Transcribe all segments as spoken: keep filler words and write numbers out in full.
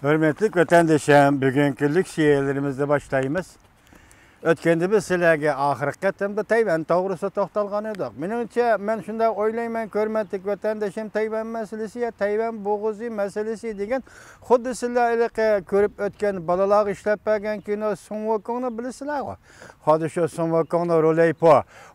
ھۆرمەتلىك ۋەتەندىشىم، بۈگۈنكى كۈنلۈك شېئىرلىرىمىزنى باشلايمىز. ئۆتكەندە بىز سىلەرگە ئاخىرقى قېتىمدا تەيۋەن توغرىسىدا توختالغان ئىدۇق. مېنىڭچە، مەن شۇنداق ئويلايمەن، ھۆرمەتلىك ۋەتەندىشىم، تەيۋەن مەسىلىسى يا تەيۋەن بوغۇزى مەسىلىسى دېگەن خۇددى سىلەر ھېلىقى كۆرۈپ ئۆتكەن بالىلارغا ئىشلەپ بەرگەن كىنو سۇڭ ۋۇكۇڭنى بىلىسىلەرغۇ؟ خۇددى شۇ سۇڭ ۋۇكۇڭنىڭ رولەيپو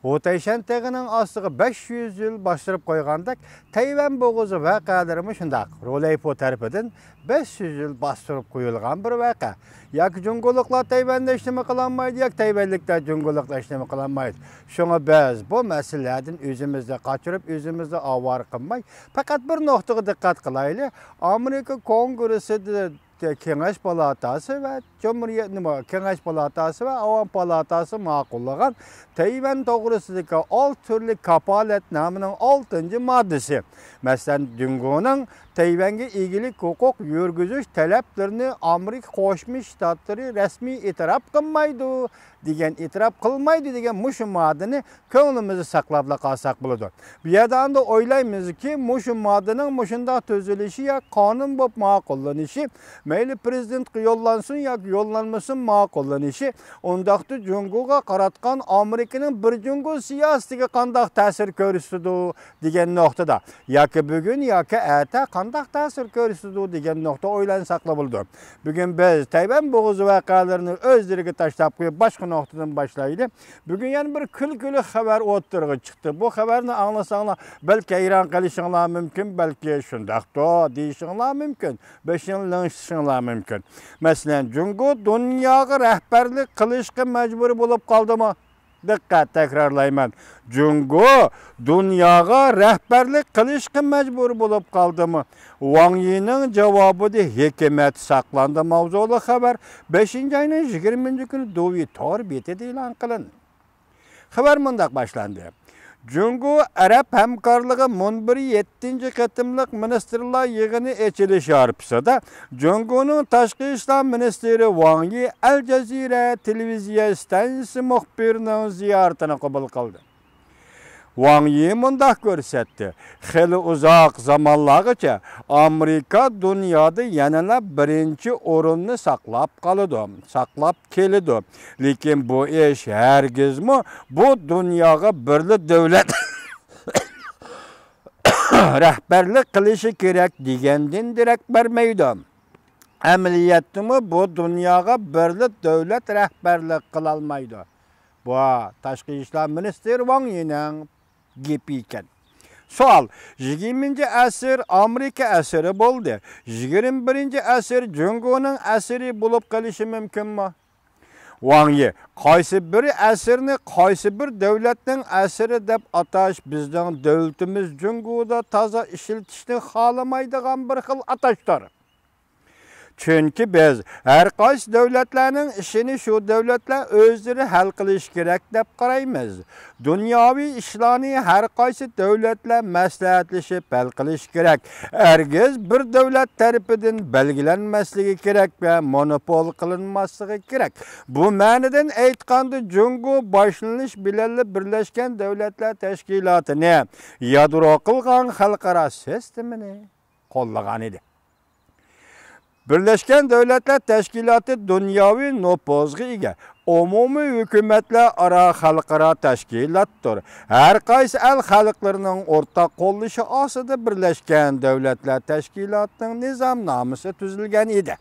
ۋۇتەيشەن تېغىنىڭ ئاستىغا بەش يۈز يىل باستۇرۇپ قويغاندەك، تەيۋەن بوغۇزى ۋەقەلىرىمۇ شۇنداق رولەيپو تەرىپىدىن بەش يۈز يىل باستۇرۇپ قويۇلغان بىر ۋەقە. ياكى جۇڭگولۇقلار تەيۋەندە ھېچنېمە قىلالمايدۇ، ياكى تەيۋەنلىكلەر جۇڭگولۇقلار ھېچنېمە قىلالمايدۇ. شۇڭا بىز بۇ مەسىلىلەردىن ئۆزىمىزنى قاچۇرۇپ، ئۆزىمىزنى ئاۋارە قىلماي، پەقەت بىر نۇقتىغا دىققەت قىلايلى. ئامېرىكا كونگرېسسىدا كېڭەش پالاتاسى ۋە جۇمھۇرىيەت، نېمە، كېڭەش پالاتاسى ۋە ئاۋام پالاتاسى ماقۇللىغان تەيۋەن توغرىسىدىكى ئالتە تۈرلۈك كاپالەتنامىنىڭ ئالتىنچى ماددىسى، مەسىلەن، جۇڭگونىڭ تەيۋەنگە ئىگىلىك ھوقۇق يۈرگۈزۈش تەلەپلىرىنى ئامېرىكا قوشما شتاتلىرى رەسمىي ئېتىراپ قىلمايدۇ دېگەن، ئېتىراپ قىلمايدۇ دېگەن مۇشۇ ماددىنى كۆڭلىمىزدە ساقلاپلا قالساق بولىدۇ. بۇ يەردە ئاندىن ئويلايمىزكى، مۇشۇ ماددىنىڭ مۇشۇنداق تۈزۈلۈشى يا قانۇن بولۇپ ماقۇللىنىشى، مەيلى پىرېزىدېنتقا يوللانسۇن ياكى يوللانمىسۇن ماقۇللىنىشى، ئۇنداقتا جۇڭگوغا قاراتقان ئامېرىكىنىڭ بىر جۇڭگو سىياسىتىگە قانداق تەسىر كۆرسىتىدۇ دېگەن نۇقتىدا، ياكى بۈگۈن ياكى ئەتە قانداق تەسىر كۆرسىتىدۇ دېگەن نۇقتا ئويلانساقلا بولىدۇ. بۈگۈن بىز تەيۋەن بوغۇزى ۋەقەلىرىنى ئۆزلىرىگە تاشلاپ قويۇپ، باشقا نۇقتىدىن باشلايلى. بۈگۈن يەنە بىر كۈلكىلىك خەۋەر ئوتتۇرىغا چىقتى. بۇ خەۋەرنى ئاڭلىساڭلار، بەلكى ھەيران قېلىشىڭلار مۇمكىن، بەلكى شۇنداقتۇ دېيىشىڭلار مۇمكىن، بېشىڭلار لىڭشىشىڭلار مۇمكىن. مەسىلەن، جۇڭگو دۇنياغا رەھبەرلىك قىلىشقا مەجبۇر بولۇپ قالدىمۇ؟ دىققەت، تەكرارلايمەن، جۇڭگو دۇنياغا رەھبەرلىك قىلىشقا مەجبۇر بولۇپ قالدىمۇ؟ ۋاڭ يىنىڭ جاۋابىدا ھېكمەت ساقلاندى ماۋزۇلۇق خەۋەر بەشىنچى ئاينىڭ يىگىرمىنچى كۈنى دۇۋى تور بېتىدە ئېلان قىلىندى. خەۋەر مۇنداق باشلاندى. جۇڭگو ئەرەب ھەمكارلىقى مۇنبىرى يەتتىنچى قېتىملىق مىنىستىرلار يىغىنى ئېچىلىش ھارپىسىدا جۇڭگونىڭ تاشقى ئىشلار مىنىستىرى ۋاڭ يى ئەل جەزىرە تېلېۋىزىيە ئىستانسىسى مۇخبىرىنىڭ زىيارىتىنى قوبۇل قىلدى. ۋاڭ يى مۇنداق كۆرسەتتى، خېلى ئۇزاق زامانلارغىچە ئامېرىكا دۇنيادا يەنىلا بىرىنچى ئورۇننى ساقلاپ قالىدۇ، ساقلاپ كېلىدۇ. لېكىن بۇ ئىش ھەرگىزمۇ بۇ دۇنياغا بىرلا دۆلەت رەھبەرلىك قىلىشى كېرەك دېگەندىن دېرەك بەرمەيدۇ. ئەمەلىيەتتىمۇ بۇ دۇنياغا بىرلا دۆلەت رەھبەرلىك قىلالمايدۇ. بۇ تاشقى ئىشلار مىنىستىرى ۋاڭ يىنىڭ گېپى ئىكەن. سوئال، يىگىرمىنچى ئەسىر ئامېرىكا ئەسىرى بولدى. يىگىرمە بىرىنچى ئەسىر جۇڭگونىڭ ئەسىرى بولۇپ قېلىشى مۇمكىنمۇ؟ ۋاڭ يى، قايسى بىر ئەسىرنى قايسى بىر دۆلەتنىڭ ئەسىرى دەپ ئاتاش بىزنىڭ دۆلىتىمىز جۇڭگودا تازا ئىشلىتىشنى خالىمايدىغان بىر خىل ئاتاشتۇر. چۈنكى بىز ھەر قايسى دۆلەتلەرنىڭ ئىشىنى شۇ دۆلەتلەر ئۆزلىرى ھەل قىلىشى كېرەك دەپ قارايمىز. دۇنياۋى ئىشلارنى ھەر قايسى دۆلەتلەر مەسلىھەتلىشىپ ھەل قىلىشى كېرەك. ھەرگىز بىر دۆلەت تەرىپىدىن بەلگىلەنمەسلىكى كېرەك ۋە مونوپول قىلىنماسلىقى كېرەك. بۇ مەنىدىن ئېيتقاندا، جۇڭگو باشلىنىش بىلەنلا بىرلەشكەن دۆلەتلەر تەشكىلاتىنى يادرو قىلغان خەلقئارا سىستېمىنى قوللىغان ئىدى. بىرلەشكەن دۆلەتلەر تەشكىلاتى دۇنياۋى نوپۇزغا ئىگە ئومۇمىي ھۆكۈمەتلەر ئارا خەلقئارا تەشكىلاتتۇر. ھەر قايسى ئەل خەلقلىرىنىڭ ئورتاق قوللىشى ئاستىدا بىرلەشكەن دۆلەتلەر تەشكىلاتىنىڭ نىزامنامىسى تۈزۈلگەن ئىدى.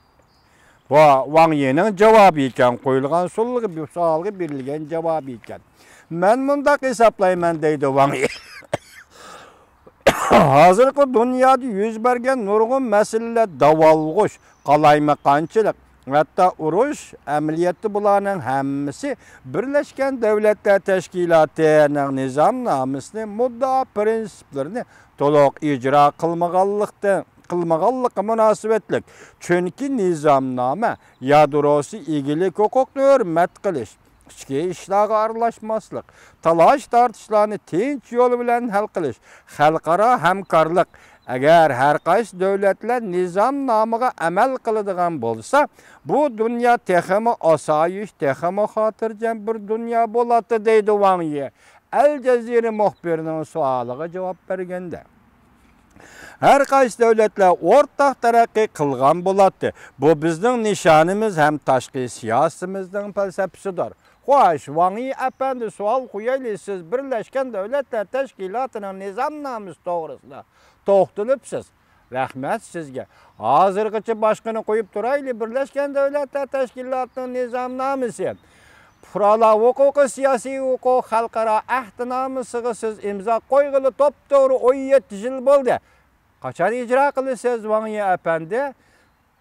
بۇ ۋاڭ يىنىڭ جاۋابى ئىكەن، قويۇلغان سوئالغا، سوئالغا بېرىلگەن جاۋابى ئىكەن. مەن مۇنداق ھېسابلايمەن، دەيدۇ ۋاڭ يى. ھازىرقى دۇنيادا يۈز بەرگەن نۇرغۇن مەسىلىلەر داۋالغۇش، قالايمىقانچىلىق، ھەتتا ئۇرۇش، ئەمەلىيەتتە بۇلارنىڭ ھەممىسى بىرلەشكەن دۆلەتلەر تەشكىلاتىنىڭ نىزامنامىسىنى، مۇددىئا پىرىنسىپلىرىنى تولۇق ئىجرا قىلمىغانلىقتىن، قىلمىغانلىقى مۇناسىۋەتلىك. چۈنكى نىزامنامە يادروسى ئىگىلىك ھوقۇقىنى ھۆرمەت قىلىش، ئىچكى ئىشلارغا ئارىلاشماسلىق، تالاش-تارتىشلارنى تىنچ يول بىلەن ھەل قىلىش، خەلقئارا ھەمكارلىق. ئەگەر ھەر قايسى دۆلەتلەر نىزامنامىغا ئەمەل قىلىدىغان بولسا، بۇ دۇنيا تېخىمۇ ئاسايىش، تېخىمۇ خاتىرجەم بىر دۇنيا بولاتتى، دەيدۇ ۋاڭ يى ئەل جەزىرە مۇخبىرىنىڭ سوئالىغا جاۋاب بەرگەندە. ھەر قايسى دۆلەتلەر ئورتاق تەرەققىي قىلغان بولاتتى. بۇ بىزنىڭ نىشانىمىز ھەم تاشقى سىياسىتىمىزنىڭ پەلسەپىسىدۇر. خوش، ۋاڭ يى ئەپەندى، سوئال قويايلى، سىز بىرلەشكەن دۆلەتلەر تەشكىلاتىنىڭ نىزامنامىسى توغرىسىدا توختىلىپسىز. رەھمەت سىزگە. ھازىرغىچە باشقىنى قويۇپ تۇرايلى، بىرلەشكەن دۆلەتلەر تەشكىلاتىنىڭ نىزامنامىسى، پۇقرالار ھوقۇقى، سىياسىي ھوقۇق خەلقئارا ئەھدىنامىسىغا سىز ئىمزا قويغىلى توپتوغرا ئون يەتتە يىل بولدى. قاچان ئىجرا قىلىسىز، ۋاڭ يى ئەپەندى؟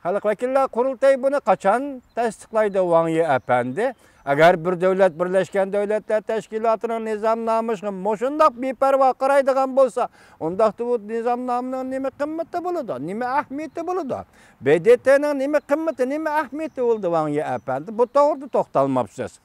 خەلق ۋەكىللەر قۇرۇلتىيى بۇنى قاچان تەستىقلايدۇ، ۋاڭ يى ئەپەندى؟ ئەگەر بىر دۆلەت بىرلەشكەن دۆلەتلەر تەشكىلاتىنىڭ نىزامنامىسىغا مۇشۇنداق بىپەرۋا قارايدىغان بولسا، ئۇنداقتا بۇ نىزامنامىنىڭ نېمە قىممىتى بولىدۇ، نېمە ئەھمىيىتى بولىدۇ؟ ب د ت نىڭ نېمە قىممىتى، نېمە ئەھمىيىتى بولىدۇ، ۋاڭ يى ئەپەندى؟ بۇ توغرىدا توختالماپسىز.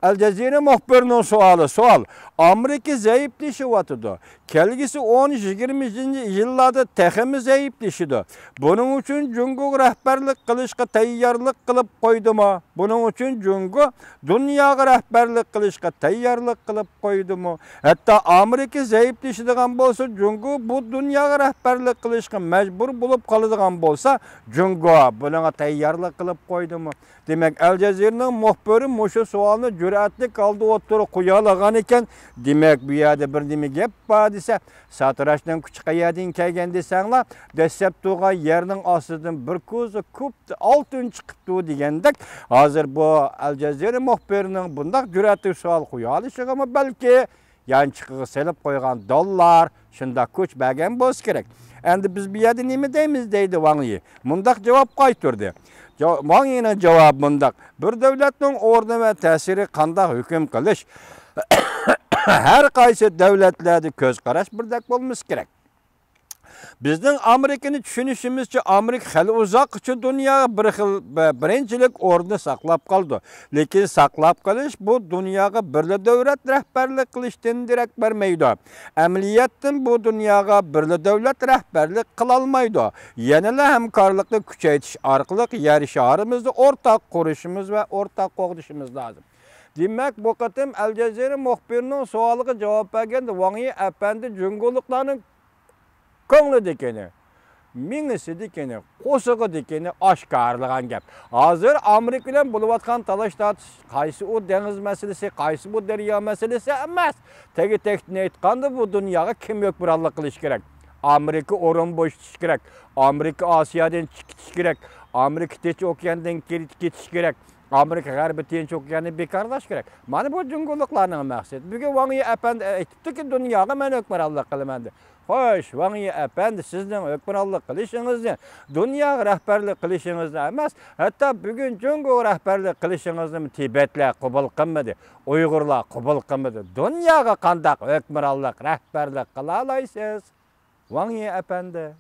ئەل جەزىرە مۇخبىرىنىڭ سوئالى، سوئال. ئامېرىكا زەئىپلىشىۋاتىدۇ. كەلگۈسى ئون، يىگىرمىنچى يىللاردا تېخىمۇ زەئىپلىشىدۇ. بۇنىڭ ئۈچۈن جۇڭگوغا رەھبەرلىك قىلىشقا تەييارلىق قىلىپ قويدىمۇ؟ بۇنىڭ ئۈچۈن جۇڭگو دۇنياغا رەھبەرلىك قىلىشقا تەييارلىق قىلىپ قويدىمۇ؟ ھەتتا ئامېرىكا زەئىپلىشىدىغان بولسا، جۇڭگو بۇ دۇنياغا رەھبەرلىك قىلىشقا مەجبۇر بولۇپ قالىدىغان بولسا، جۇڭگو بۇنىڭغا تەييارلىق قىلىپ قويدىمۇ؟ دېمەك، ئەل جەزىرىنىڭ مۇخبىرى مۇشۇ سوئالنى جۈرئەتلىك ھالدا ئوتتۇرىغا قويالىغان ئىكەن. دېمەك، بۇ يەردە بىر نېمە گەپ بار دېسە، ساتىراشنىڭ كۈچى قەيەردىن كەلگەن دېسەڭلار، دەسسەپ تۇرغان يەرنىڭ ئاستىدىن بىر كوزا كوپ ئالتۇن چىقىپتۇ دېگەندەك، ھازىر بۇ ئەل جەزىرە مۇخبىرىنىڭ بۇنداق جۈرئەتلىك سوئال قويالىشىغىمۇ بەلكى يانچۇقىغا سېلىپ قويغان دوللار شۇنداق كۈچ بەرگەن بولسا كېرەك. ئەمدى بىز بۇ يەردە نېمە دەيمىز دەيدۇ ۋاڭ يى. مۇنداق جاۋاب قايتۇردى. جا-، ۋاڭ يىنىڭ جاۋابى مۇنداق. بىر دۆلەتنىڭ ئورنى ۋە تەسىرى قانداق ھۆكۈم قىلىش؟ ھەر قايسى دۆلەتلەردە كۆز قاراش بىردەك بولمىسا كېرەك. بىزنىڭ ئامېرىكىنى چۈشىنىشىمىزچە، ئامېرىكا خېلى ئۇزاققىچە دۇنياغا بىر خىل، بىرىنچىلىك ئورنىنى ساقلاپ قالىدۇ. لېكىن ساقلاپ قېلىش بۇ دۇنياغا بىرلا دۆلەت رەھبەرلىك قىلىشتىن دېرەك بەرمەيدۇ. ئەمەلىيەتتىن بۇ دۇنياغا بىرلا دۆلەت رەھبەرلىك قىلالمايدۇ. يەنىلا ھەمكارلىقنى كۈچەيتىش ئارقىلىق يەر شارىمىزنى ئورتاق قورۇشىمىز ۋە ئورتاق قوغدىشىمىز لازىم. دېمەك، بۇ قېتىم ئەل جەزىرە مۇخبىرىنىڭ سوئالىغا جاۋاب بەرگەندە، ۋاڭ يى ئەپەندى جۇڭگولۇقلارنىڭ كۆڭلىدىكىنى، مېڭىسىدىكىنى، قورسىقىدىكىنى ئاشكارىلىغان گەپ. ھازىر ئامېرىكا بىلەن بولۇۋاتقان تالاش-تارتىش، قايسى ئۇ دېڭىز مەسىلىسى، قايسى بۇ دەريا مەسىلىسى ئەمەس. تېگى-تەكتىنى ئېيتقاندا، بۇ دۇنياغا كىم ھۆكۈمرانلىق قىلىشى كېرەك؟ ئامېرىكا ئورۇن بوشىتىشى كېرەك. ئامېرىكا ئاسىيادىن چىقىشى كېرەك. ئامېرىكا تىنچ ئوكياندىن كېتىشى كېرەك. ئامېرىكا غەربىي تىنچ ئوكياننى بىكارلاش كېرەك. مانا بۇ جۇڭگولۇقلارنىڭ مەقسىتى. بۈگۈن ۋاڭ يى ئەپەندى ئېيتىپتۇكى، دۇنياغا مەن ھۆكۈمرانلىق قىلىمەن دەپ. خوش، ۋاڭ يى ئەپەندى، سىزنىڭ ھۆكۈمرانلىق قىلىشىڭىزنى، دۇنياغا رەھبەرلىك قىلىشىڭىزنى ئەمەس، ھەتتا بۈگۈن جۇڭگوغا رەھبەرلىك قىلىشىڭىزنىمۇ تىبەتلەر قوبۇل قىلمىدى، ئۇيغۇرلار قوبۇل قىلمىدى. دۇنياغا قانداق ھۆكۈمرانلىق، رەھبەرلىك قىلالايسىز؟ ۋاڭ يى ئەپەندى.